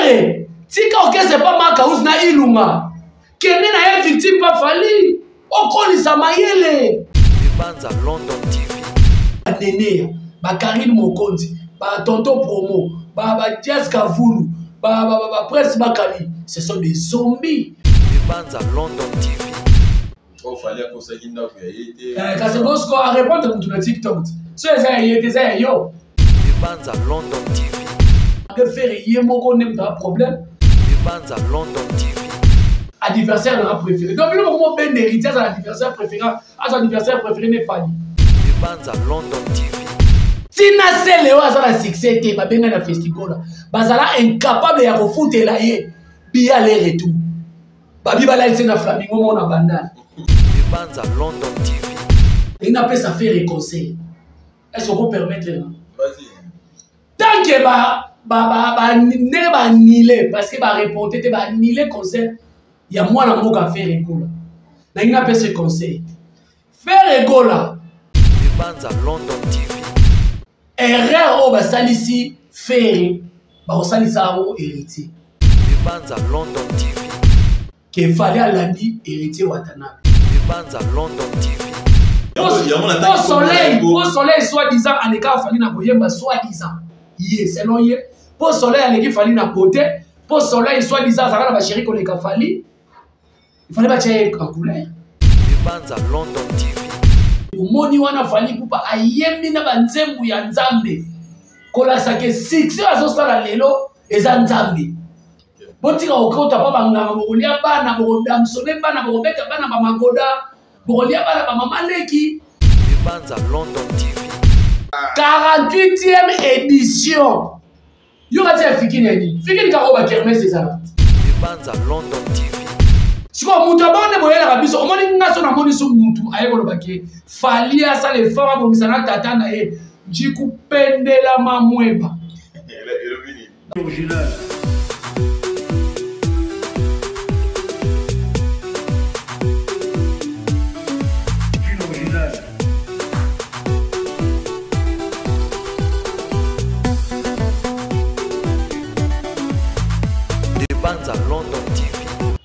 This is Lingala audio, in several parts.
Ferre tika orchestre pa Mark na Ilunga kende na ye victime pa Fally okolisa mayele. Banza London TV. Ba Neneya, ba Karine Mokonzi, ba Tonton Promo, ba Jazz Kavulu, ba Prince Bakali, ce sont des zombies. Banza London TV. Oh, Fally akosaki ndako ya ye te. Eh, kasi bosco a répondre mutu na TikTok. So eza ya ye te, eza ya yo. Banza London TV. De faire ye moko nde mutu problème. Banza London TV. Adversaire na préféré. Donc bino moko mobende héritier aza adversaire préféré, aza adversaire préféré ne Fally. Banza London TV. Tina Sele oyo aza na succès te, babenga na festigola. Bazala incapable ya kofutela ye billet aller retour. Babi balalisi na Flamingo mona bandal. Banza London TV. Et napesa faire conseil. Est-ce qu'on peut permettre là? Vas-y. Tant que ba ndenge ba annulé parce que ba reporté te ba annulé concert ya mwana mboka Ferre Gola. Nangi napesa conseil. Ferre Gola. Banza London TV. Erreur oyo basalisi Ferre bakosalisa yango héritier. Banza London TV. Ke Fally alandi héritier Watanabe. Banza London TV. Po soleil, po soleil soi-disant aleka Fally na koyemba soi-disant. Ye selon ye, po soleil aleki Fally na beauté, po soleil soi-disant azalaka na ba chéri koleka Fally. Il fallait batia ye en couleur. Banza London TV. Omoni wana Fally Ipupa ayembi na ba nzembo ya Nzambe. Kolakisa ke succès azosala lelo eza Nzambe. Botika kokota pa banganga, bokolia bana, bokodamsone bana, bokobeta bana ba magoda, bokolia bana ba mama leki. Banza London TV. 48e édition. Yo kati ya fikini ya nini? Fikini kaka oyo ba kermesse ezalaka. Banza London TV. Sikoyo moto abonde boyelaka biso, omoni nga so namoni so mutu aye koloba ke Fally asala effort abongisa na tata na ye njikupendela mamweba. Original.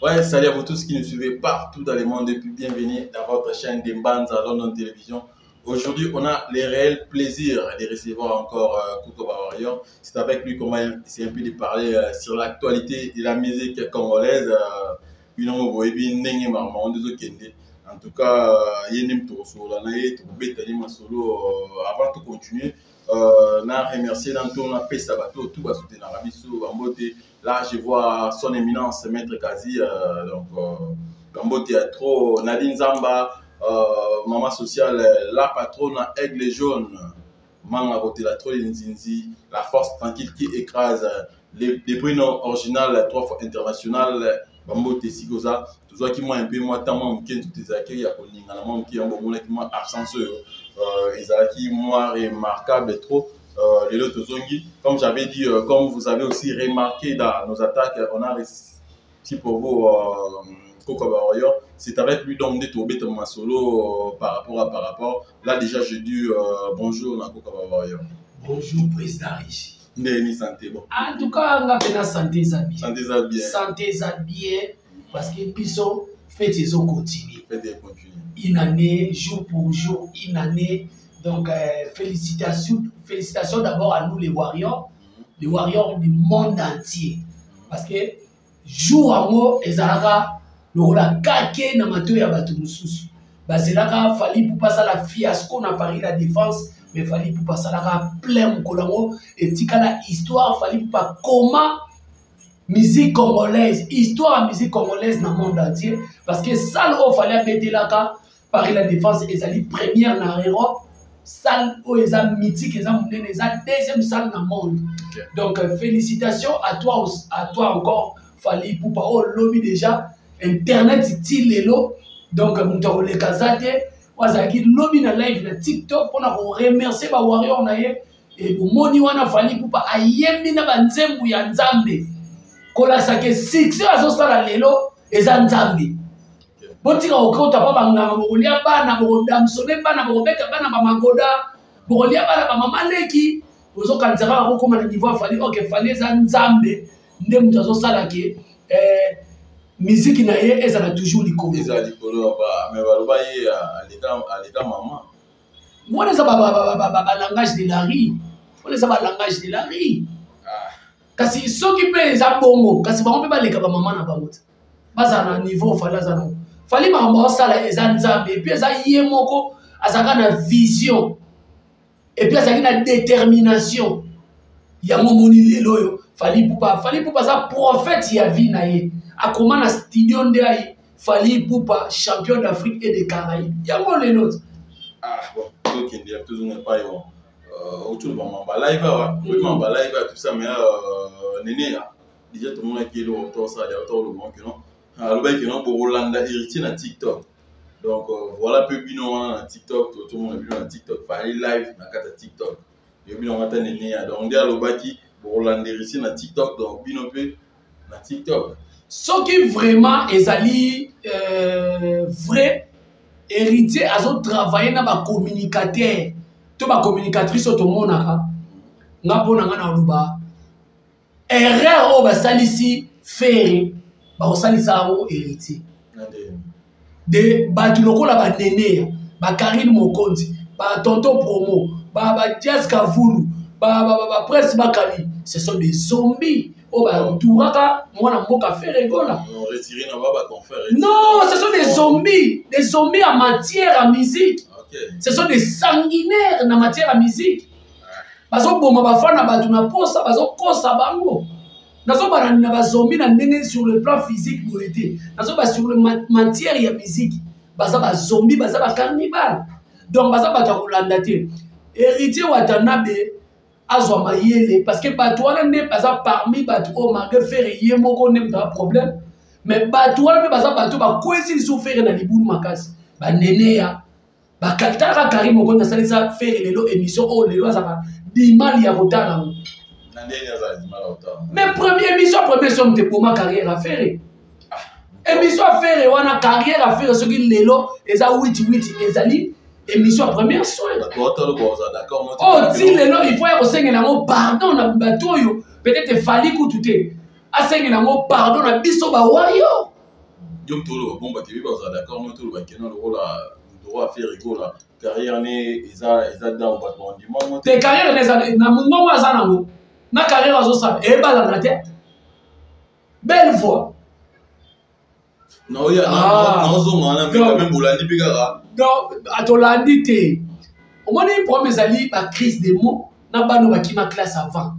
Ouais, salut à vous tous qui nous suivez partout dans le monde et puis bienvenue dans votre chaîne de Mbanza London Télévision. Aujourd'hui, on a le réel plaisir de recevoir encore Kokoba Warrior. C'est avec lui qu'on va essayer un peu de parler sur l'actualité de la musique congolaise. Bino boyebi ndenge makambo yango ezokende. En tout cas, ye nde moto kosolola na ye, tokobeta ye masolo avant de continuer. Na remercier na ntono napesa bato oyo tout basoutenaka biso bambote. Là, je vois son éminence Maître Kazi, donc bambote ya trop Nadine Zamba, maman sociale, la patronne Aigle Jaune, Manga Rotela trop Nzinzi, la force tranquille qui écrase les bruno original 3 fois international. Bambote sikoza tozwaki mwa un peu mwa temps mwa moke nzoto ezalaki ya koningana mwa moke yango bomonaki mwa absence oyo ezalaki mwa remarquable trop. Lelo tozongi, comme j'avais dit, comme vous avez aussi remarqué dans nos attaques, on a réussi pour vous Kokoba Warrior. C'est avec lui donc de tobeta ma solo par rapport à par rapport. Là déjà je dis bonjour na Kokoba Warrior. Bonjour président Richi. Ndeni santé bon. En tout cas, nga pena santé za bien. Santé za bien. Santé za bien parce que biso fête ezo continuer. Fête ezo continuer. Une année jour pour jour, une année. Donc félicitations, félicitations d'abord à nous les warriors, les warriors du monde entier. Parce que jour yango ezalaka lokola kake na matoyi ya bato mosusu. Bazelaka Fally Ipupa asala fiasco na Paris la Défense, mais Fally Ipupa asalaka plein mokolo yango etikala histoire. Fally Ipupa koma musique congolaise, histoire ya musique congolaise na monde entier, parce que salle oyo Fally abetelaka Paris la Défense ezali première na Europe, salle oyo eza mythique, eza monene, eza deuxième salle na monde. Donc félicitations à toi, à toi encore Fally Ipupa oyo lobi déjà internet ti lelo. Donc moto akoleka aza te, oyo azalaki lobi na live na TikTok mpona ko remercier ba warrior na ye. Et bomoni wana Fally Ipupa ayembi na ba nzembo ya Nzambe, kolakisa ke succès azosala lelo eza Nzambe. Botika kokota pa banganga, bokolia bana, bokodamsone bana, bokobeta bana ba magoda, bokolia bana ba mama leki. Bozokanisa kaka bokóma na niveau ya Fally. Ok, Fally eza Nzambe. Nde moto azosala ke miziki na ye ezala toujours likolo. Ezala likolo, mais baloba ye aleka mama. Wana eza balangage de la rue, wana eza balangage de la rue. Kasi soki mpe eza bongo, kasi bango mpe baleka bamama na bango te, bazala na niveau Fally aza nango. Fally, makambo aosala eza Nzambe, et puis eza ye moko azalaka na vision, et puis azalaki na détermination. Yango omoni lelo oyo Fally Ipupa, Fally Ipupa aza prophète ya vie na ye. Akoma na studio nde ai Fally Ipupa, champion d'Afrique et de Caraïbes, yango lelo. Ah bon, tokende, tozonga epai otulu bamamba live awa, mamba live tout ça. Mais nene ya déjà tomonaki eloko tosala, toloba keno alobaki keno bokolanda Héritier na TikTok. Donc voilà mpe bino wana na TikTok, tomona bino na TikTok, Fally live na kati ya TikTok. Yo bino yango ata nene ya, donc nde alobaki bokolanda Héritier na TikTok, donc bino mpe na TikTok. Soki vraiment ezali vrai, Héritier azotravaille na bacommunicateur to bacommunicatrice oyo tomonaka, nga mpo na nga na oloba erreur oyo basalisi Ferre, bakosalisa yango Héritier. De bato lokola baneneya, bakarine Mokonzi, batonton promo, badias Kavulu, bapresse bakali, ce sont des zombies oyo baentouraka mwana mboka Ferre Gola. Non, ce sont des zombies, des zombies en matière ya musique. Ce sont des sanguinaires na matière ya musique. Bazoboma bafana bato na posa, bazokosa bango. Nazobana na bazombi na ndenge sur le plan physique boye te, nazoba sur le matière ya musique. Baza bazombi, baza bacannibale, donc baza bato ya kolanda te. Héritier Watanabe azwa mayele, parce que bato wana nde baza parmi bato oyo, malgré Ferre ye moko nde moto aza problème, mais bato wana mpe baza bato bakwesi lisusu Ferre na libulu makasi. Baneneya, batalaka Karine Mokonzi asalisa Ferre lelo émission oyo lelo azalaka dimali ya kotala yango. Mais première émission, première somme te boma carrière ya Ferre. Émission ya Ferre wana, carrière ya Ferre soki lelo eza witi witi, ezali émission ya première soin. Oyo ti lelo il faut ya kosengela yango pardon na bato oyo peut-être Fally kutu te, asengela yango pardon na biso bawayo. Yo toloba bon, bato ebi bazala d'accord no, toloba kena lokola droit Ferre Gola, carrière ne eza down, bato bandima. Te, carrière ne eza na mongongo aza nango na carrière azosala eyebalana te. Belle voix. Naozonga wana me bolandi mpe kaka. Donc tolandi te. Omoni, problème ezali bacrise de mots na bana bakima classe avant,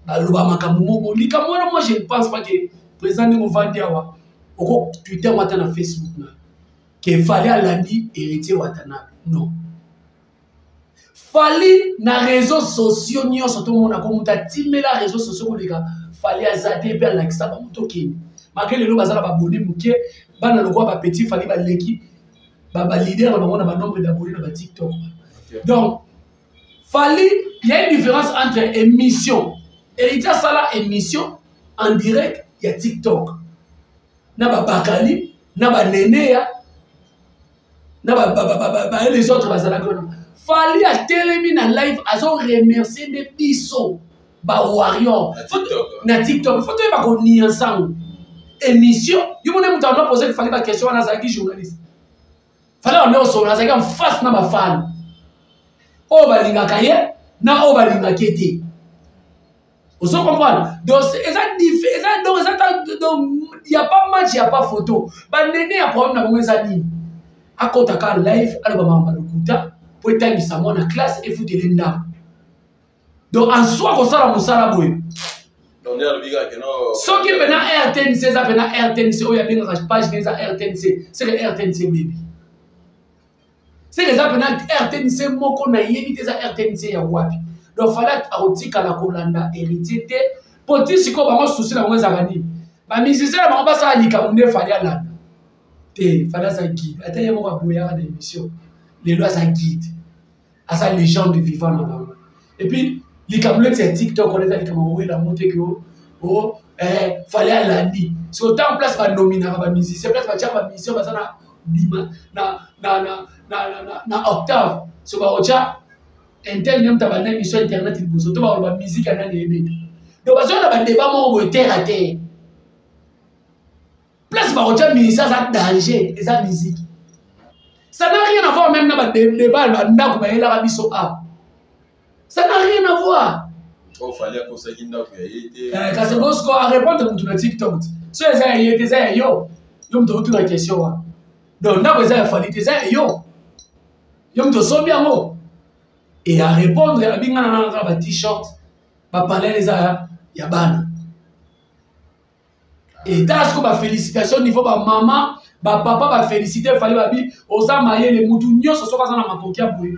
baloba makambo moko. Likambo wana, moi je ne pense pas que président ndenge ovandi awa oko Twitter wata na Facebook na ke Fally alandi Héritier Watanabe. Non, Fally na réseaux sociaux nyonso tomona ko moto atimela réseaux sociaux koleka Fally aza te. Mpe alakisa bango tokende, malgré lelo baza na babone moke, bana lokola bapetit Fally baleki baleader na bango na banombre d'abonnés na baTikTok. Donc Fally, il y a une différence entre émission, Héritier asala émission en direct ya TikTok na babakali na baneneya na ba les autres bazalaki wana. Fally atelemi na live, azoremercie nde biso bawarrior na TikTok. Faut toyeba konia nsango émission. Yo mona moto ando pose Fally baquestion wana, azalaki journaliste. Fally ando osolo, azalaki en face na bafani oyo balingaka ye na oyo balingaki ye te. Ozo comprendre? Donc eza eza, donc eza ta, donc y a pas match, y a pas photo. Banene ya problème na bango eza nini? Akɔtaka live, aloba makambo ya lokuta po etangisa mwana classe, efutele ndako. Donc en soi kosala mosala boye, soki mpena RTNC eza mpena RTNC oyo abengaka page ne eza RTNC, seke RTNC bebi, seke eza mpena RTNC moko nayebi te eza RTNC ya wapi. Donc Fally akotikala kolanda Héritier te, po ti sikoyo bango susi na bango ezalaka nini? Bamusicien na bango basala likambo nde Fally alanda te. Fally aza guide, ata ye moko aboyaka na émission. Lelo aza guide, aza légende vivant na bango. Et puis likambo neti ya TikTok wana eza likambo kowela mo te ke o Fally alandi. So autant place banominaka bamusicien, place batiaka bamusicien baza na na na na na na na octave, so bakotya intel nde moto abanda émission internet liboso to bakoloba musique ya nani ebeta. Donc bazoya na badeba moko boye terre à terre. Place bakotya musicien aza danger, eza musique. Ça n'a rien à voir même na badeba ya bandako bayelaka biso awa. Ça n'a rien à voir. Oh, fallait akosaki ndako ya ye te. Eh, kasi bosco arépondre motu na TikTok. So eza ya ye te, eza ya yo. Yo moto otuna question wana. Donc ndako eza ya Fally te, eza ya yo. Yo moto osombi yango. Et à répondre abinga na nanga ba t-shirt, ba palais eza ya bana. Et tala siko ba félicitations niveau ba mama, ba papa ba féliciter Fally babi oza mayele mutu nyonso soki aza na makoki ya boye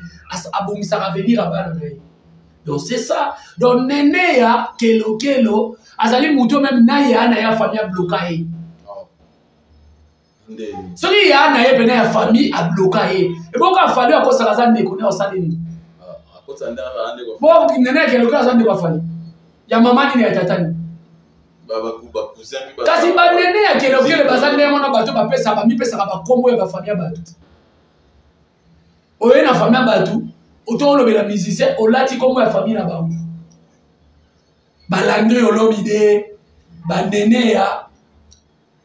abongisaka avenir ya bana na ye. Donc c'est ça. Donc nene ya kelo kelo azali mutu même na ya na ya famille abloka ye. Soki ya na ye pena ya famille abloka ye. Ebongo afali akosaka aza ndeko ne osali nini? Bo nene ya kelo kelo aza ndeko afali. Ya mama nini ya tata nini? Kasi banene ya kelokele baza ndenge wana, bato bapesa bamipesaka bakombo ya bafamille ya bato. Oye na famille ya bato, oto olobela musicien, olati kombo ya famille na bango. Balandri olobi de banene ya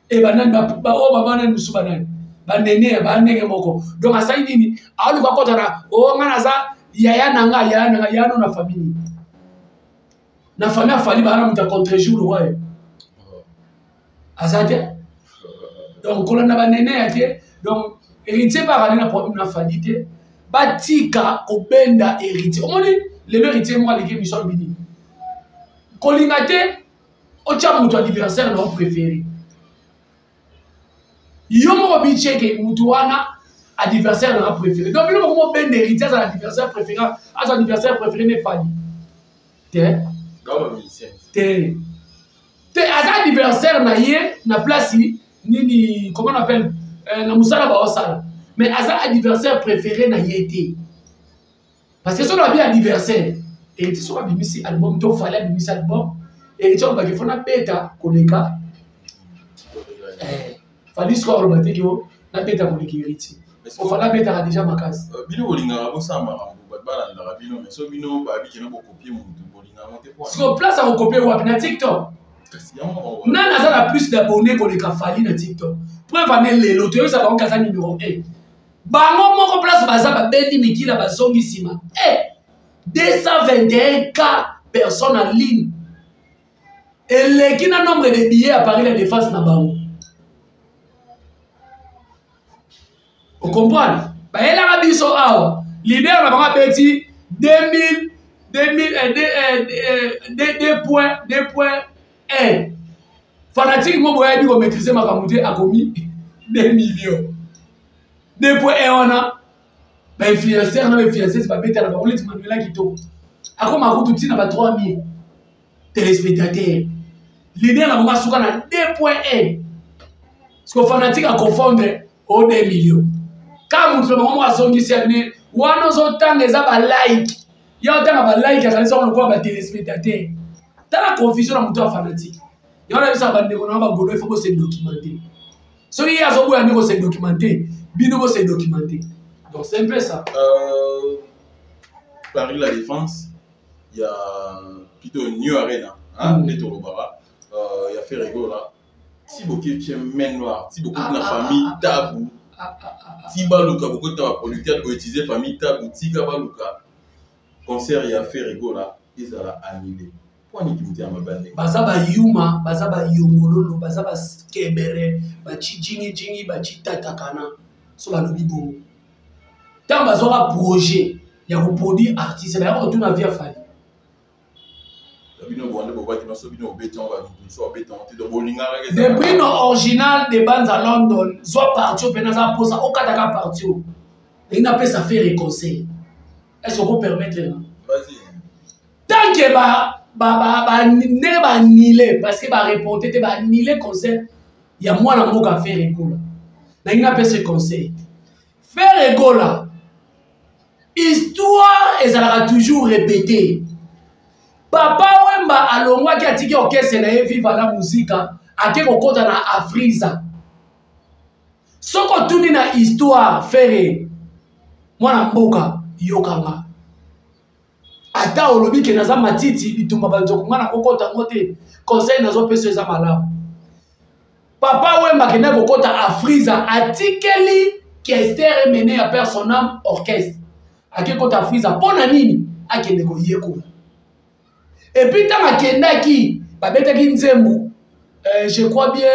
e banani oyo babanani mosusu banani banene ya bandenge moko. Donc asali nini? Aluka kota na o nga naza yaya na nga, yaya na nga, yaya no na famille nini? Na famille afali bana moto ya contre jour lokola ye aza te. Donc kolanda banene ya te. Donc héritier mpe akali na problème na Fally te, batika kobenda héritier. Omoni lelo héritier moko aleki émission alobi nini? Kolinga te otya moto anniversaire na yo préféré, yo moko bicheke moto wana anniversaire na yo préféré. Donc bino moko mobenda héritier azala anniversaire préféré, aza anniversaire préféré ne Fally te te te, aza anniversaire na ye na place nini, comment on appelle, na mosala baosala, mais aza anniversaire préféré na ye te. Parce que soki abi anniversaire héritier, soki abimisi album to Fally abimisi album, héritier alobaki fo nabeta koleka Fally. Soki aloba te ke nabeta koleka héritier, ofali abetaka déjà makasi. Bino bolingaka bosala makambo bato balandaka bino, mais so bino babikina bokopie motu, bolingaka te. Siko place akokopie wapi na TikTok? Nani aza na plus d'abonné koleka Fally na TikTok? Preuve ane lelo toyebisa bango kaza numéro 1. Bango moko place baza babendi mikila bazongi nsima. 221 k personnes en ligne eleki na nombre de billets ya Paris la Défense na bango. Okomprendre? Bayelaka biso awa leader na bango abeti 2000 2000 2 2 point 1. Fanatique mo boye ayebi komaîtrise makambo te, akomi 2 millions 2.1 wana. Bainfluenceur na bainfluenceuse babetala bango neti Manuela Kitoko akoma kutu ntina ba 3000 téléspectateurs. Leader na bango asuka na 2.1 parce que fanatique aconfondre o 2 millions. Ka motu na bango moko azongisi ya bine wana ozotanga eza balike ya otanga balike azali soko lokola batéléspectateur. Tala confusion na motu ya fanatique. Yango nayebisaka bandeko na bagolo, il faut bose documenter. Soki ye azoboya nde kose documenter, bino bose documenter. Donc c'est un peu ça. Paris la Défense, il y a plutôt New Arena, hein, nde tolobaka, il y a Ferre Gola. Ti boketie main noire, ti bokoti na famille Tabu, ti baluka bokoti na baproducteur boutiliser famille Tabu, tika baluka concert ya Ferre Gola ezala annulé. Baza bayuma, baza bayongololo, baza bakebere, bacijingijingi, bacitatakana. So balobi bongo ntango bazwaka projet ya koproduire artiste, bayaka kotuna via Fally. Depuis no original de Banza London, zwa parti oyo mpena aza mposa okataka parti oyo ndenge napesa Ferre conseil. Est ce okopermettre nga? Tant que ndenge baannule, parce que bareporte te, baannule concert ya mwana mboka Ferre Gola, ndenge napesa conseil, Ferre Gola, histoire ezalaka toujours répété. Papa Wemba alongwaki, atiki orchestre na ye Viva la Musica, ake kokɔta na Afrisa. Soki otuni na histoire, Ferre mwana mboka, yokanga. Ata olobi ke naza matiti, bitumba banzoko nga nakokota yango te. Conseil nazopesa eza malamu. Papa Wemba akendaki kokota Afriza, atikeli Kester Emene ya père son âme orchestre. Ake kota Afriza mpo na nini? Akende koyekola. Et puis ntango akendaki, babetaki nzembo, je crois bien,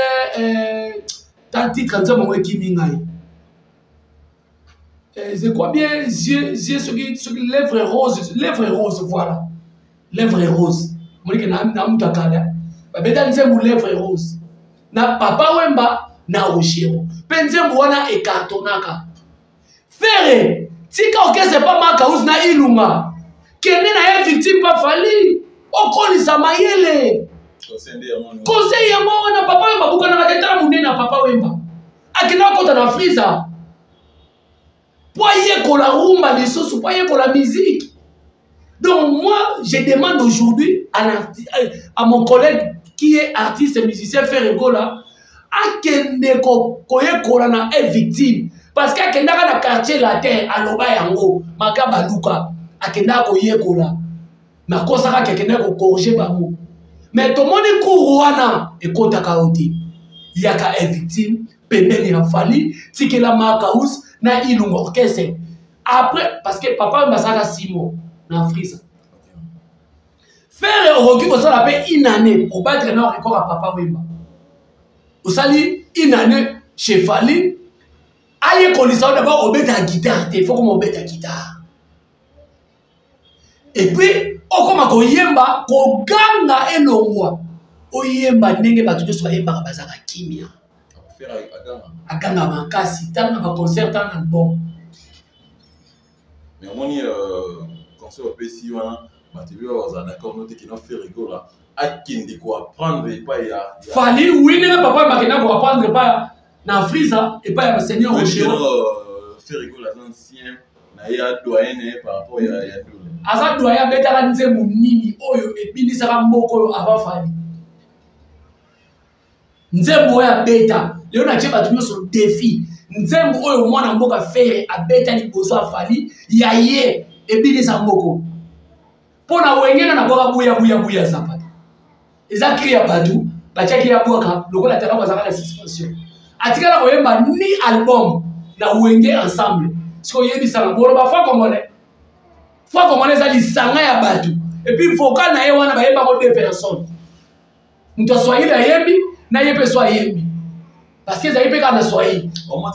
ta titre nzembo yango ekimi ngai. Je crois bien yeux, yeux soki, soki lèvre rose, lèvre rose, voilà. Lèvre rose. Monike na na mutu akala. Babeta nzembo lèvre rose. Na Papa Wemba na Rochero. Pe nzembo wana ekartonaka. Ferre, tika orchestre pa Makaus na Ilunga. Kende na ye victime pa Fally. Okolisa mayele. Conseil yango wana Papa Wemba bukanaka te, tala monene ya Papa Wemba. Akenda kota na Friza. Po ayekola rumba lisusu, po ayekola musique. Donc moi, je demande aujourd'hui à mon collègue qui est artiste et musicien Ferre Gola, akende koyekola na est victime. Parce que akendaka na quartier latin, aloba yango, makaba luka, akendaka koyekola. Mais akosaka ke akendaka kocorriger bango. Mais tomoni cours wana ekotaka yo te. Yaka est victime, pembeni ya Fally, tikela Makaus na Ilunga orchestre. Après, parce que papa bazalaka 6 mois na Afrisa. Ferre okoki kosala pe une année obattre na record ya Papa Wemba. Osali une année chez Fally, ayekolisa yo d'abord obeta guitare te, faut koma obeta guitare. Et puis okoma koyemba, koganga elongwa. Oyemba ndenge bato nyonso bayembaka bazalaka kimia. Aganga makasi, tala na ba concert, tala na album. Mais omoni concert opesi wana, bato ebele bazala d'accord no te kino Ferre Gola akende ko apprendre epai ya Fally. Oui, ndenge papa bakenda ko apprendre epai na Afrisa, epai ya Seigneur Rochero. Rochero. Ferre Gola aza ancien na ye, ya doyen na ye par rapport ya Ndule. Aza doyen, abetaka nzembo nini oyo ebinisaka mboka oyo avant Fally? Nzembo oyo abeta lelo natie bato nyonso défi, nzembo oyo mwana mboka Ferre abeta liboso ya Fally ya ye ebinisa mboko. Mpo na wenge na nabwaka buya buya buya zapata, eza cri ya bato batiaki ya bwaka lokola talako azalaka na suspension, atikala koyemba ni album na wenge ensemble. Sikoyo oyebisaka boloba fois congolais, fois congolais eza lisanga ya bato, et puis vocal na ye wana bayembako deux personnes, moto ya Swahili ayembi na ye mpe so ayembi parce que ezali mpe kaka na Swahili. Non,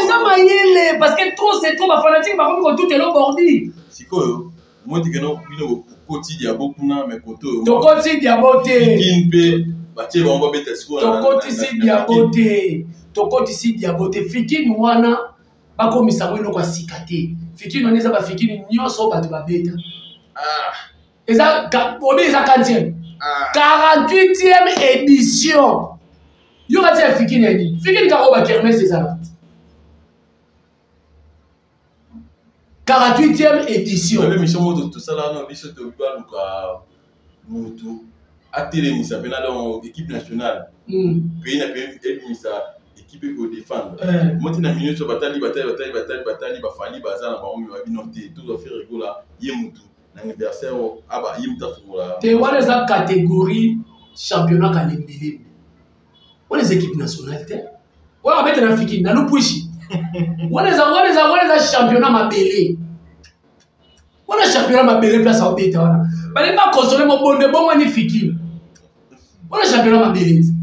eza mayele parce que trop c'est trop, bafanatike bakomi kotutela bordi. Sikoyo omoni keno bino bokoti diabo kuna, mais koto oyo tokoti diabo te. Kin mpe batie bango babeta sikoyo. Tokotisi diabo te, tokotisi diabo te. Fikini wana bakomisa yango eloko ya sika te. Fikini wana eza bafikini nyonso oyo bato babeta. Eza obi eza 4e, 48e édition. Yo kati ya fikini ya nini? Fikini kaka oyo bakermese ezalaka 48e édition. Oyebi émission moko tosala wana, biso toyebi baluka mutu atelemisa mpena donc équipe nationale, pays na pays ebimisa équipe ekodefendre. Moti na minute oyo batali, batali, batali, batali, batali, bafali baza na bango, me babino te, tozwa Ferre Gola ye mutu na anniversaire oyo aba ye mutu afungola. Te, wana eza catégorie championnat kalembelembe, wana eza équipe nationale te. Wana babete na fikini na lupwishi, wana eza championnat mabele, wana championnat mabele. Place aobeta wana balingi bakonsole mobondo ebongwani fikini, wana championnat mabele ti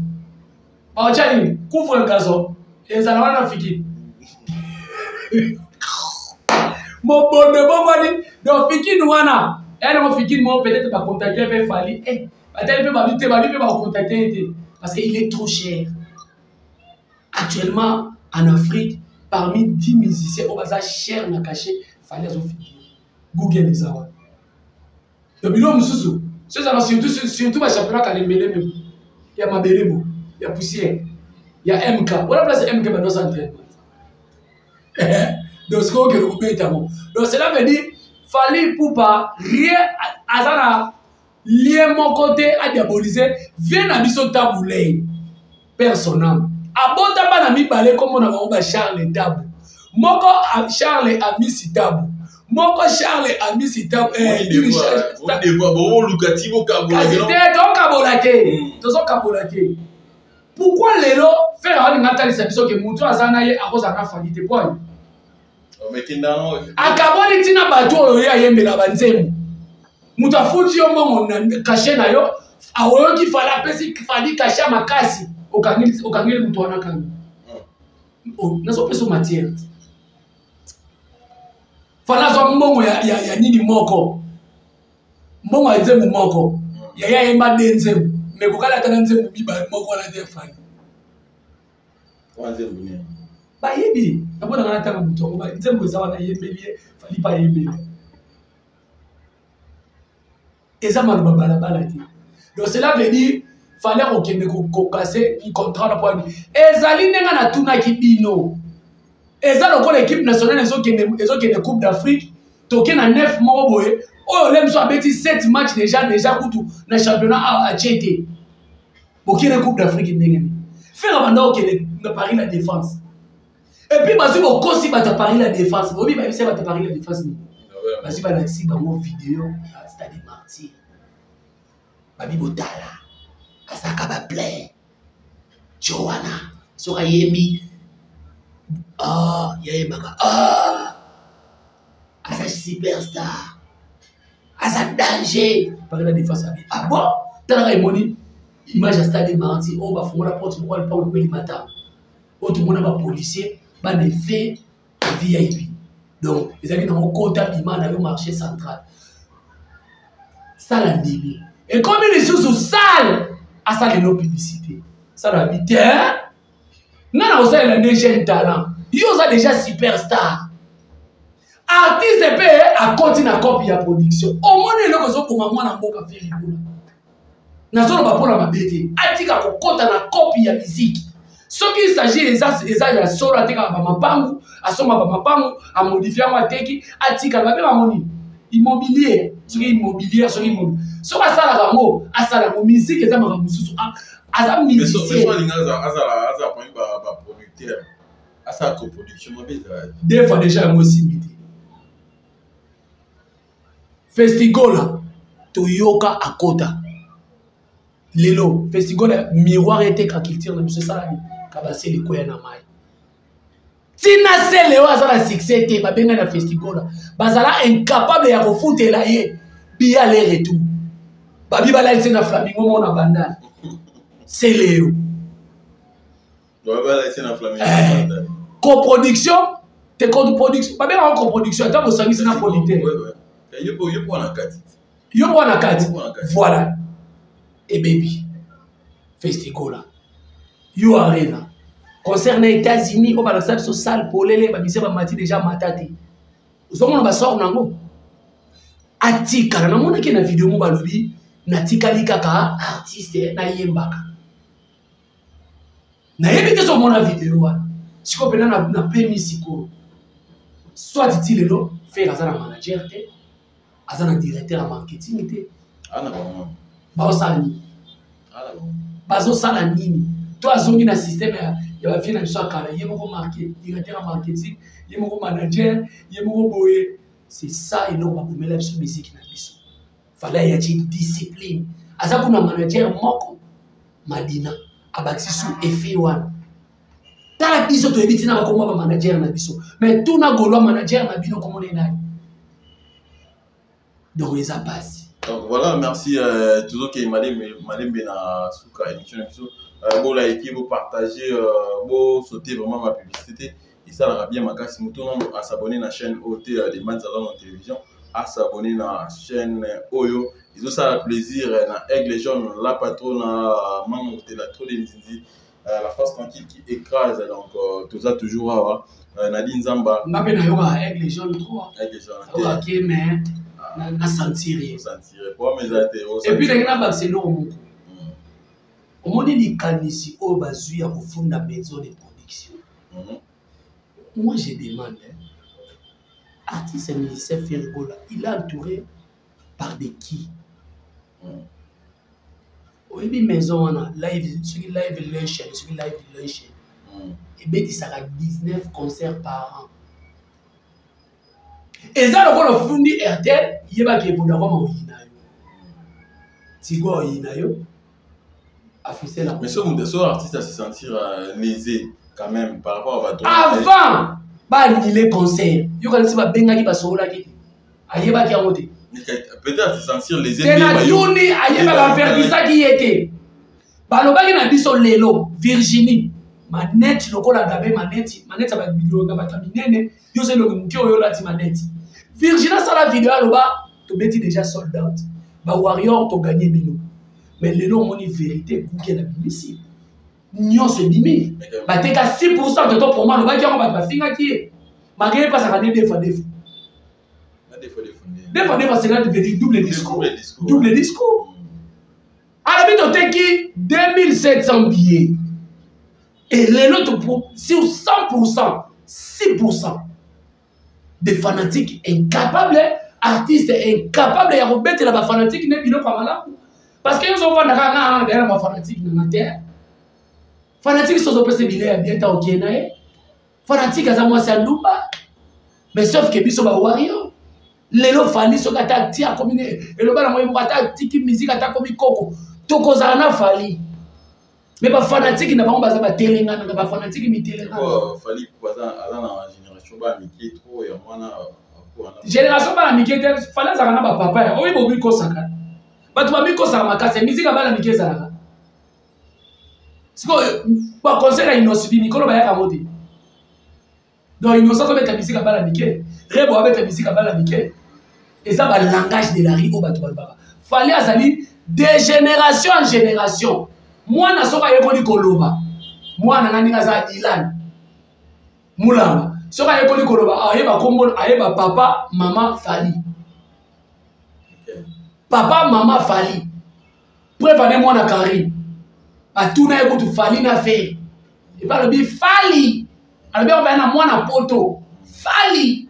baotya nini couvre gazon ezala wana na fikini mobondo ebongwani. Donc fikini wana eya nango fikini moko, peut-être bacontacte mpe Fally, batali mpe babi te, babi mpe bakocontacte ye te parce que il est trop cher. Actuellement en Afrique, parmi 10 musiciens oyo baza cher na cachet, Fally azofigure. Google eza wana. Donc biloko mosusu so ezala surtout bachampionnat kalembelembe ya mabele bo ya poussière ya MK wana, place MK bandosa entraînement. Donc sikoyo okende kobeta yango. Donc cela veut dire Fally Ipupa rien, aza na lien moko te adiabolise vie na biso. Tabu Ley, père son âme, abota bana mibale, kombo na bango ba Charles Tabu moko, Charles Amisi Tabu. Moko Charles Amisi kasi te, tokabola te, tozokabola te. Pourquoi lelo Ferre alinga atalisa biso ke motu aza na ye akozala na Fally te? Po akaboli ntina bato oyo ye ayembela banzembo. Moto afuti yo mbongo na cachet na yo, aoyoki Fally apesi Fally cachet ya makasi, okangeli moto wana kanga. Nazopesa matière. Fally azwa mbongo ya nini moko, mbongo ya nzembo moko, yaya ayemba de nzembo, me kokala ata na nzembo mibale moko wana te. Fally bayebi namonaka na ntango moto yango nzembo eza wana ayembeli ye, Fally mpe ayembeli, eza maloba balabala te. Donc cela veut dire Fally akokende kokase contrat na poani. Ezali ndenge natunaki bino, eza lokola équipe nationale ezokende Coupe d'Afrique, toke na 9 moko boye oyo le biso abeti 7 match déjà kutu na championnat atie te, bokende Coupe d'Afrique ndenge nini? Ferre banda okende na Paris La Défense, et puis bazwi bokosi bato ya Paris La Défense, boyebi bayebisa bato ya Paris La Défense nini? Bazwi balakisi bango video ya Stade Martyr, babi botala, azalaka baplein jo wana, soki ayembi ah, yayembaka ah, aza superstar, aza danger. Paris La Défense abi ah bon, talaka emoni image ya Stade Martyr oyo bafongola porte lokola lupango ekweli matanga, oyo tomona bapolicier bana efe VIP. Donc ezalaki nango kota bima na yo marché central, sala ndimi ekomi lisusu sale, asala elo publicité, sala abi te, nga na kosalela nde jeune talent, yo oza déjà superstar. Artiste mpe akoti na cope ya production, omoni eloko ezoboma mwana mboka Ferre kuna. Nazoloba mpona mabe te, atika kokɔta na cope ya miziki. Soki il s'agit eza ya solo, atekaka bamapangu, asomba bamapangu, amodifie yango, ateki, atikala babe bango nini, immobilier, soki immobilier, soki immobilier, soki asalaka yango, asala yango. Miziki eza makambo mosusu, aza musicien. Asala coproduction, mabe ezala? Deux fois déjà yango esimbi te. Festigola toyoka akota lelo, Festigola miroir eteka culture na biso, esalani kabasele ekwea na mai ntina sele oyo aza na succès te. Babengai na Festigola, bazala incapable ya kofutela ye billet aller retour, babi balalisi na Flamingo moko na Bandal sele yo. Coproduction te, coproduction babengaka coproduction ata bosangisi na producteur. Yo mpo na kati, voilà, ebebi. Festigola yo Arena, concert na États-Unis oyo balakisa biso salle polele, bamisia bamati déjà mata te, ozomona basor nango atikala. Namonaki na video mo balobi natikali kaka artiste nayembaka, nayebi te so omona video wana. Sikoyo mpena napemi sikoyo, soit ti lelo Ferre aza na manager te, aza na directeur ya marketing te, baosala nini? Bazosala nini? To azongi na système ya bavie na biso ya kala, ye moko directeur ya marketing, ye moko manager, ye moko boye. C'est ça eloko bakomela biso musique na biso. Fally ayati discipline, aza kuna manager moko Madina abakisi su effet wana. Tala biso toyebi ntina bakoma bamanager na biso, mais tuna Gaulois, manager na bino komona enani? Donc eza pasi. Donc voilà, merci. Toujours ke malembe malembe na suka émission na biso. Bo liker, bo partager, bo sauter vraiment ma publicité, esalaka bien makasi. Moto nano asabonner na chaîne oyo te de Manzala na télévision, asabonner na chaîne oyo, ezosala plaisir na Aigle Jaune, la patronne Mango la trop de Nzinzi, la force tranquille qui écrase. Donc toza toujours awa, Nadi Nzamba. Nga mpe nayoka Aigle Jaune trop. Aigle Jaune. Nayoka mais nasentir ye. Problème eza te. Et puis ndenge nabakisa eloko moko, omoni likanisi oyo bazwi ya kofunda maison de production, moi je demande, hein, artiste et musicien Ferre Gola, il est entouré par des qui? Oyebi maison wana live, soki Live Nation, soki Live Nation ebetisaka 19 concerts par an. Eza lokola ofundi Airtel, yebaki Vodacom oyina yo. Tigo oyina yo. Africell. Mais ce artiste à se sentir lésé quand même par rapport à bato. Avant ba annuler concert, yo kanisi babengaki basololaki te. Ayebaki yango te. Peut-être se sentir lésé. Te na tuni ayebaka avertisaki ye te. Balobaki na biso lelo Virginie maneti lokola gabe maneti maneti ya babilonga bato ya minene yo oza elongi moke oyo olati maneti. Virginie asala video aloba tobeti déjà sold out ba warrior toganye bino, mais lelo omoni vérité Google abimisi nyonso ebimi bateka 6% toto promo alobaki yango bato bafingaki ye malgré epasaka nde deux fois deux fois deux fois deux fois, cela veut dire double discours, double discours. Alobi toteki 2700 billets et lelo sur 100%, 6% des fanatiques incapables, artistes incapables ya kobetela ba fanatiques ne biloko ya malamu, parce que yo ozofanda kaka nga na na ba fanatiques na nga te. Fanatique soki ozopesa bilei ya bien ta okei na ye, fanatique aza mwasi ya ndumba. Mais sauf que biso ba warrior lelo Fally soki ata ati akomi ne eloba nango ye moko, ata atiki musique, ata akomi koko, tokozala na Fally. Mais bafanatike na bango baza batelenganaka, bafanatike mitelengana. Fally aza na génération bana mike trop ya mwana. Génération bana mike te. Fally azalaka na bapapa ya oyo bomikosaka, bato bamikosaka makasi. Musique ya bana mike ezalaka sikoyo baconcert ya Innoss'B, mikolo bayaka yango te. Donc Innocent azobeta musique ya bana mike, Rebo abeta musique ya bana mike, eza balangage de la rue oyo bato balobaka. Fally azali de génération en génération. Mwana soki ayekoli koloba, mwana nga ndenge aza Ilan Mulamba, soki ayekoli koloba ayeba kombo, ayeba papa mama Fally, papa mama Fally. Preuve ane mwana Karine batuna ye kutu Fally na Ferre, epa alobi Fally, alobi akobaya na mwana poto Fally.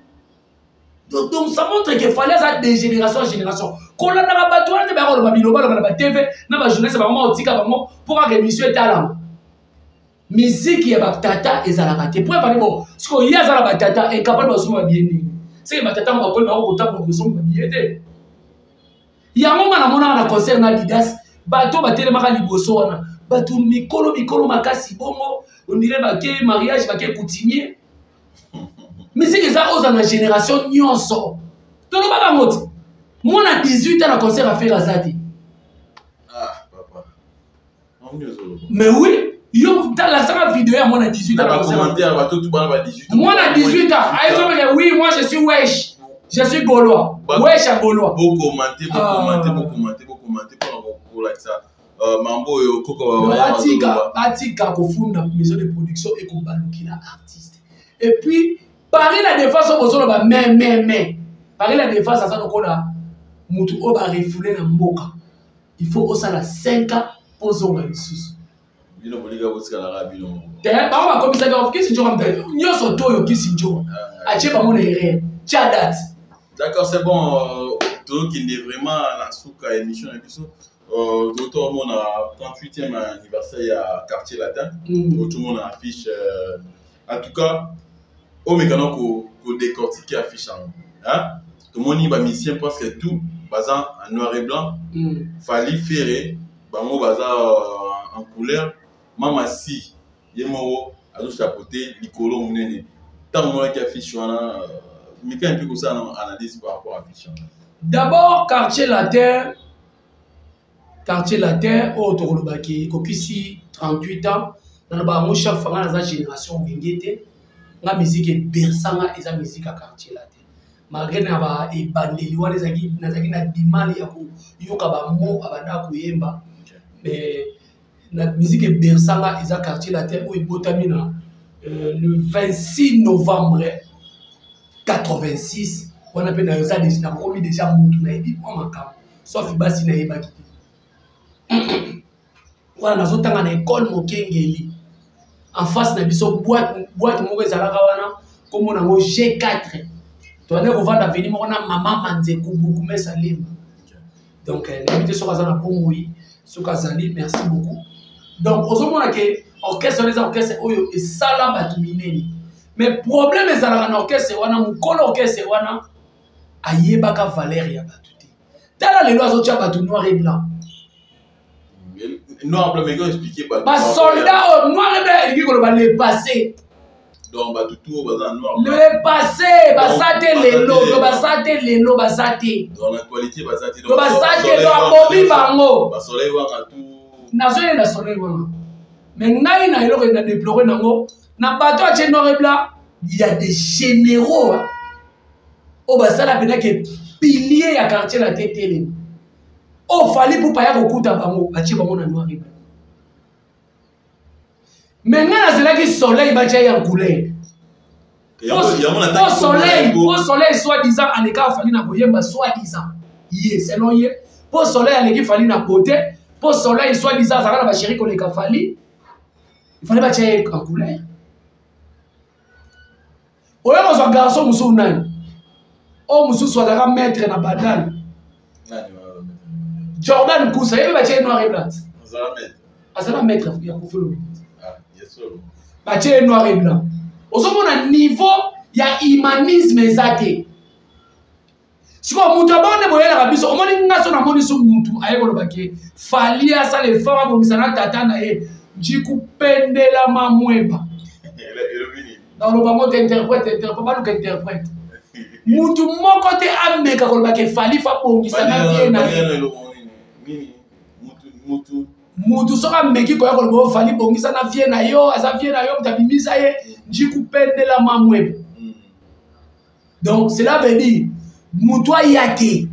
Donc ça montre que Fally aza de génération en génération. Kolandaka bato wana te, baya koloba bilobaloba na batv na bajournaliste bango, maotika bango mpo kaka émission etalama. Miziki ya batata ezalaka te. Po efali bo sikoyo ye aza na batata incapable, basomba babiye nini? Seke batata yango bakoli, bango kotambola kosomba babiye te. Yango nga namonaka na concert na Adidas, bato batelemaka liboso wana, bato mikolo mikolo makasi bongo, ondire bake mariage, bake coutumier. Musique eza oza na génération nyonso, tolobaka yango ti mwana 18 ans na concert affaire aza te. Ah, papa. Mais oui, yo talasaka video ya mwana 18 ans, mwana 18 ans ayezobeke oui, moi je suis wesh, je suis gaulois, wesh ya gaulois. Bokomante, bokomante, bokomante, bokomante mpona kolakisa mambo oyo koko. Batika, batika kofunda maison de production ekobalukila artiste. Et puis Paris la Défense oyo bozoloba, mais Paris la Défense aza lokola motu oyo barefule na mboka, il faut osala 5 ans mpo ozonga lisusu. Bino bolinga botikalaka bino moko. Te, bango bakomisaki Kisi Njoka nyonso to oyo Kisi Njoka atie bango na erreur, tia date. D'accord, c'est bon, tokende vraiment na suka émission na biso. Totomona 38e anniversaire ya Quartier Latin, totomona affiche. En tout cas omekana kodécortiquer affiche yango, tomoni bamusicien presque tout baza en noir et blanc. Fally, Ferre, bango baza en couleur. Mama Si ye moko azochapeauté likolo monene. Ntango omonaki affiche wana, meka mpe kosala na analyse par rapport à affiche wana. D'abord Quartier Latin, Quartier Latin oyo tokolobaki ekokisi 38 ans. Naloba yango chaque fois, nga naza génération Wenge te. Nga musique ebersanga eza musique ya Quartier Latin, malgré na ba ebandeli wana ezalaki nazalaki na dimali ya koyoka bamo abandaka koyemba, mais na musique ebersanga eza Quartier Latin oyo ebotami na le 26 novembre 86. Wana mpe na eza nakomi déjà mutu nayebi mwa makambo, sauf basi nayebaki te. Wana nazotanga na ekole Mokengeli, en face na biso boîte moko ezalaka wana, nkombo nango G4. Tobandaki kovanda avenue moko na mama Manzeku Bukumesa Lemba. Donc nayebi te soki aza na bomoi, soki azali, merci beaucoup. Donc ozomona ke orchestre wana eza orchestre oyo esala bato minene, mais problème ezalaka na orchestre wana, mokolo orchestre wana. Ayebaka valeur ya bato te. Tala lelo azotya bato noir et blanc. Noir blanc, mais expliquer bato. Ba soldat oyo noir et blanc elingi koloba le passé. Donc bato tout baza noir. Le passé, baza te lelo, to baza te lelo, baza te. Dans l'actualité baza te. To baza te, to abomi bango. Ba soleil wanga tout. Nazoyenda soleil wanga. Mais ngai na eloko na déplorer nango na bato atie noir et blanc, il y a des généraux oyo basala mpenza ke pilier ya quartier na te telema oyo Fally Ipupa ya kokuta bango batie bango na noir et blanc. Mais ngai nazelaki soleil batia ye en couleur. Po soleil, po soleil soit disant aleka Fally na koyemba, soit disant ye selon ye, po soleil aleki Fally na beauté, po soleil soit disant azalaka na bachéri koleka Fally, il fallait batia ye en couleur. Oyo kozwa garçon mosusu nani oyo mosusu azalaka maître na Bandal, Jordan Kusa, yebi batie noir et blanc, azala maître ya Koffi Olomide, batie noir et blanc. Ozomona niveau ya humanisme eza te. Sikoyo moto abonde boyelaka biso, omoni nga so namoni so mutu aye koloba ke Fally asala effort abongisa na tata na ye njikupendela mamweba, naloba ngo te interprète, interprète, baluka interprète. Mutu moko te ameka koloba ke Fally fa bongisa na vie na ye. Mutu soki ameki koya koloba o Fally bongisa na vie na yo, aza vie na yo, moto abimisa ye njikupendela mamweba. Donc cela veut dire mutu aya te,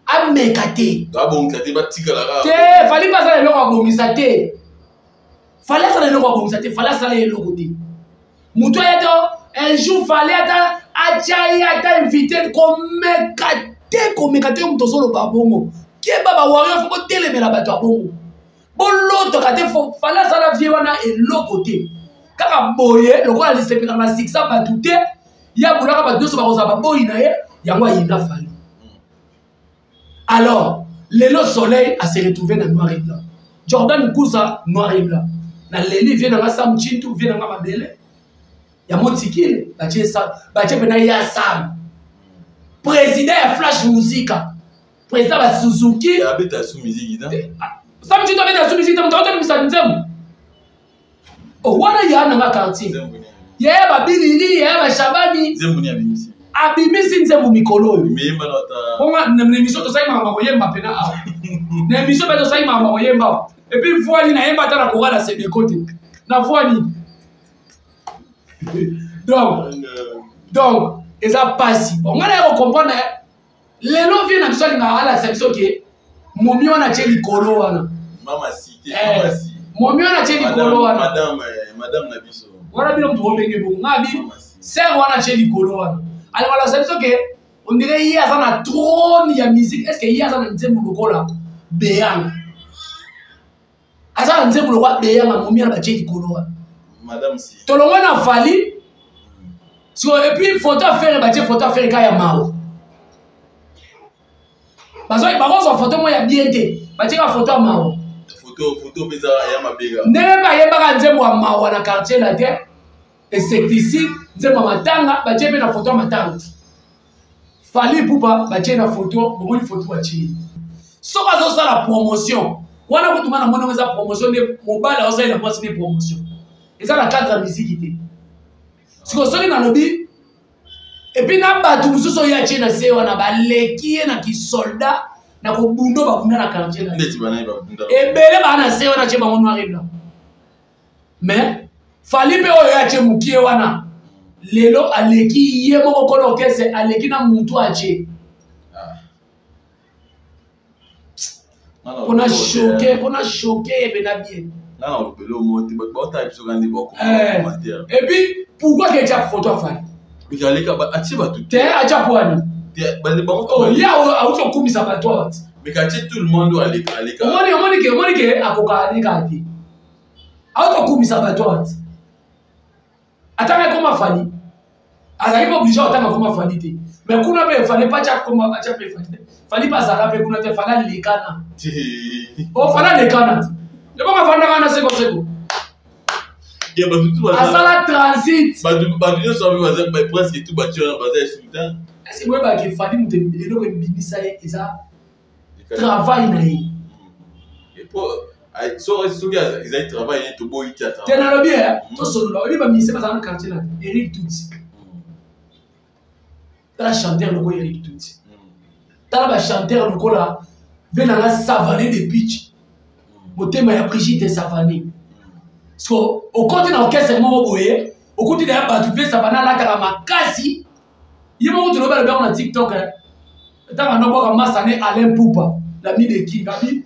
ameka te, Babongisa te, batikala kaka. Te, Fally mpe asala eloko abongisa te. Fally asala eloko abongisa te, Fally asala eloko te. Mutu aya te un jour Fally ata atya ye ata invité, komeka te, komeka te. Moto ozoloba bongo, keba, bawario fo botelemela bato ya bongo, bolotaka te. Fally asala vie wana eloko te, kaka boye lokola lisepelaka na sikisa bato te, ye abulaka bato nyonso bakozala baboyi na ye, yango ayina Fally. Alors lelo soleil a se retrouvé na noir et blanc, Jordan Kusa noir et blanc. Na leli vie nanga Sam Chintu, vie nanga mabele ya motikile, batie sa batie mpena ya Sam, président ya Flash Musica, président ba Suzuki. Abeta su musique te. Sam Chintu abeta su musique te, moto aotolimisa nzembo o wana ya nanga quartier, yaya babilili, yaya bashabani. Nzembo ni abimisi? Abimisi nzembo mikolo oyo. Meyemba na ata. Bonga na émission tosali makambo koyemba mpena awa, na émission mpe tosali makambo koyemba awa. Et puis voix nini nayemba ata na chorale ya Sebeko te, na voix nini? Donc eza pasi. Bon, ngai naye kocomprendre lelo vie na biso alingaka alakisa biso ke momi wana atie likolo wana. Mama cité. Mama si. Momi wana atie likolo wana. Madame, madame na biso. Wana bino moto obenge bongo, ngai abi Mama si. Ser wana atie likolo wana, alinga alakisa biso ke on dirait ye aza na trône ya musique. Est ce que ye aza na nzembo lokola Beyanga? Aza na nzembo lokola Beyanga? Momi wana batie likolo wana. Madame si. Tolongwe na Fally siko. Et puis photo affaire, batie photo affaire ka ya mawa, bakozwa photo moko ya bien te, batie ka photo ya mawa. Photo mpe eza ya mabega. Ndenge mpe ayebaka nzembo ya mawa na quartier la te, insecticide, nzembo ya matanga, batie mpe na photo ya matanga. Fally Ipupa batie na photo, bomoni photo batie, soki azosala promotion wana kutu nga namoni yango eza promotion nde mobali azosalela mwasi nde promotion, eza na cadre ya miziki te. Sikoyo soki nalobi, et puis na bato mosusu oyo atie na se wana baleki ye na kisoldat na kobundo, babunda na quartier na Ndeti banani babunda? Ebele baa na se wana, atie bango noir et blanc. Mais Fally mpe oyo atie mokie wana lelo aleki ye moko kolo orchestre, aleki na mutu atie. Mpona choke, mpona choke ye mpena bien. Nga na olobeli omo te, bato baotala biso kaka nde Eh. bacommentaire. Et puis pourquoi ke tia photo afali? Aleka atie bato. Te, atia poani. Te, bango. Oh, ye auti kokumisa bato awa ti. Mais atie tout le monde oyo aleka aleka. Omoni ke akoka aleka te, auti kokumisa bato awa ti. Atanga ekoma Fally, azalaki mpe obligé otanga koma Fally te, mais kuna mpe efale mpe atya koma, atya mpe Fally te. Fally mpe azala mpe kuna te, Fally alekana. Te. O Fally alekana te, ebongo afandaka na sekoseko. Asala transit. Bato nyonso baza presque tout bato wana baza esultan. Est-ce que boyebaka Fally moto eloko ebimisa ye eza travail na ye? Soki ezali travail ye, toboyi te. Te, nalobi tosolola. Oyebi baministre bazala na quartier na Eric Tutsi. Tala chanteur lokola Eric Tutsi, tala bachanteur lokola ve nanga Savane de Pitch, motema ya Brigitte Savane. So okoti na orchestre moko boye, okuti na ya bato mpe Savane alataka makasi ye moko. Tolobi, alobi yango na TikTok ntango andobwaka masane Alain Pupa lami de King abi: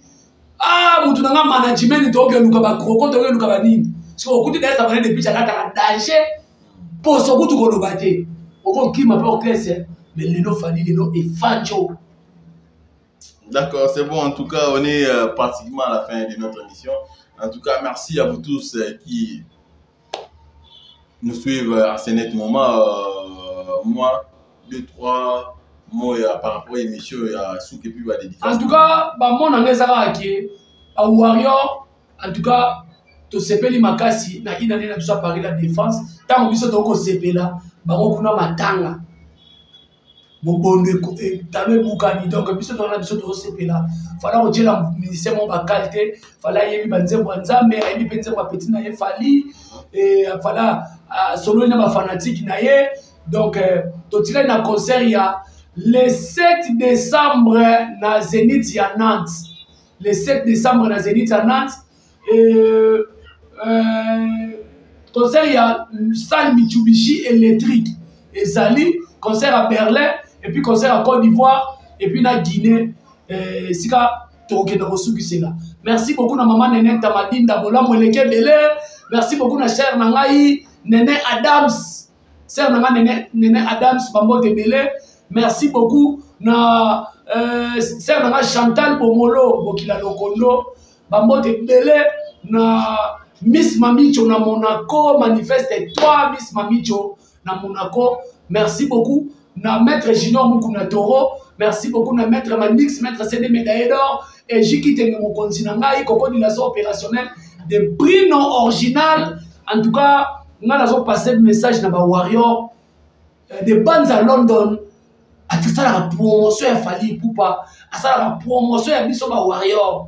"Ah, mutu nanga management, tokeluka bakroko, tokeluka banini." So okuti na ya Savane de Pitch alataka danger, poso kutu koloba te, okokima mpe orchestre. Mais lelo Fally, lelo efanjo. D'accord, c'est bon. En tout cas, on est pratiquement à la fin de notre émission. En tout cas, merci à vous tous qui nous suivent à ce net moment. Moi, deux, trois mots par rapport à l'émission, il y a Souk et puis va dédicace. En tout cas, bamona nga eza kaka ke bawarrior, en tout cas tosepeli makasi na inane na biso ya Paris La Défense. Ntango biso tokosepela, bango kuna matanga, mobondo talo ebukani. Donc biso towana, biso tozosepela. Fally kotiela ministère moko bakale te. Fally ayebi banzembo ya Nzambe, ayebi mpe nzembo ya petit na ye Fally. Fally asololi na bafanatike na ye. Donc totikali na concert ya le 7 décembre na Zénith ya Nantes, le 7 décembre na Zénith ya Nantes, concert ya salle Mitsubishi électrique. Ezali concert à Berlin et puis concert à Côte d'Ivoire et puis na Guinée, esika tokokende kosukisela. Merci beaucoup na mama Nene Tamadinda, bolamu eleki ebele. Merci beaucoup na cher na ngai Nene Adams, sœur na ngai Nene, Nene Adams, bambote ebele. Merci beaucoup na sœur na ngai Chantal Bomolo Bokila Lokondo, bambote ebele. Na Miss Mamicho na Monaco, manifeste toi Miss Mamicho na Monaco. Merci beaucoup na maître Junior Mukuna Toro. Merci beaucoup na maître Manix, maître CD médaillé d'or et Jiki Tenge, mokonzi na ngai Koko Dilaso opérationnel de Brino original. En tout cas, nga nazo passer message na ba warrior de Banza London. Asalaka promotion ya Fally Ipupa, asalaka promotion ya biso ba warrior.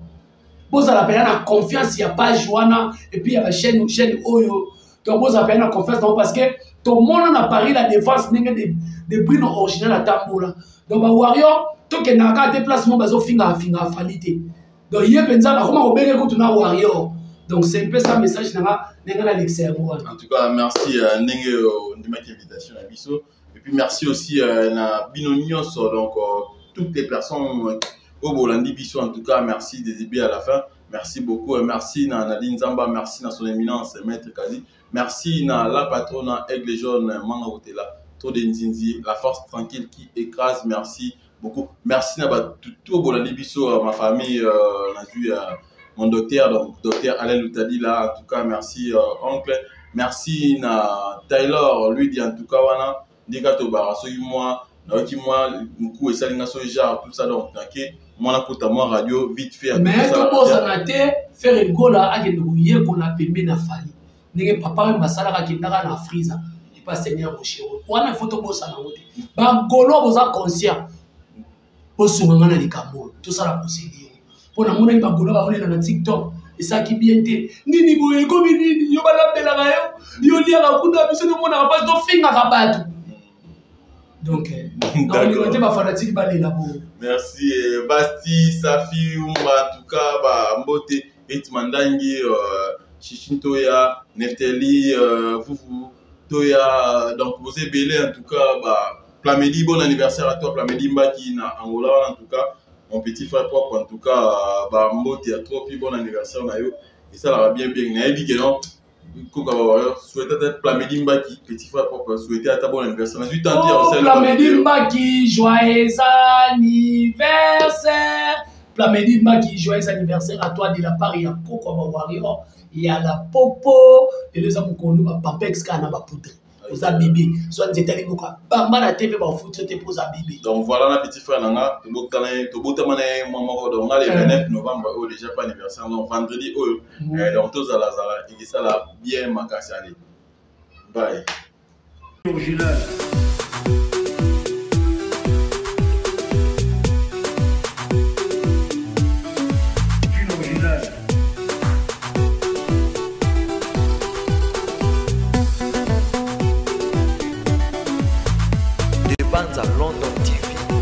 Bozala mpenza na confiance ya page wana et puis ya bachaîne, chaîne oyo. Donc bozala mpenza na confiance nango, parce que tomona na Paris La Défense ndenge de Brino original atambola. Donc bawarrior, tokendaka kaka te place mo bazofingaka fingaka Fally te. Donc ye mpenza bakoma kobenge kutu na warrior. Donc c'est un peu ça message nanga ndenge nalekisa yango wana. En tout cas, merci ndenge ondimaki invitation na biso. Et puis merci aussi na bino nyonso, donc toutes les personnes oyo bolandi biso. En tout cas, merci des débuts à la fin. Merci beaucoup. Merci na Nadine Zamba, merci na son éminence maître Kazi, merci na la patronne Aigle Jaune Manga Kotela trop de Nzinzi, la force tranquille qui écrase. Merci beaucoup. Merci na bato oyo bolandi biso, ma famille, nazwi mon docteur, donc docteur Alain Lutadi là. En tout cas, merci oncle. Merci na Taylor lui dit. En tout cas, wana ndenge tobaka, soki mwa nayoki mwa moku esalinga so genre tout ça, donc nake mwana kota mwa radio vite fait. Mais tobosana te, Ferre Gola akende koyekola pembe na Fally ndenge papa oyo basalaka, akendaka na Afrisa epa Seigneur Rocher wana. Il faut tobosana yango te. Bagolo boza conscient, bosunga nga na likambo oyo, tosala procédure mpo namonaki bagolo baolela na TikTok. Esalaki bien te. Nini boye ekomi nini? Yo balambelaka yo, yo liaka kuna, biso tomonaka mpasi, tofingaka bato. Donc nakolinga te bafanatike balela bongo. Merci Basti Safi Umba. En tout cas, bambote Etmandangi, Chichin Toya, Nefteli, Fufu Toya, donc vous ebele. En tout cas, ba Plamedi, bon anniversaire à toi Plamedi Mbaki na Angola. En tout cas, mon petit frère propre, en tout cas bambote ya trop, puis bon anniversaire na yo. Esalaka bien bien. Nayebi ke non, koka ba souhaite ata Plamedi Mbaki, petit frère propre, souhaite ata bon anniversaire. Nazwi tanti. Oh, Plamedi Mbaki, joyeux anniversaire. Plamedi Mbaki, joyeux anniversaire à toi de la part ya Koko ba warrior ya la popo. Lelo eza mokolo bapapex kaka na bapoudre. Oza bebe, zwa nzete ya liboka, bamba na TV, bafuti yo te mpo oza bebe. Donc voilà, na petit frère na nga, tobotama na ye mwa moko. Donc nga le 29 novembre oyo déjà, pas anniversaire, donc vendredi oyo. Donc tozalazala, ekesala bien makasi. Ale, bye. Original.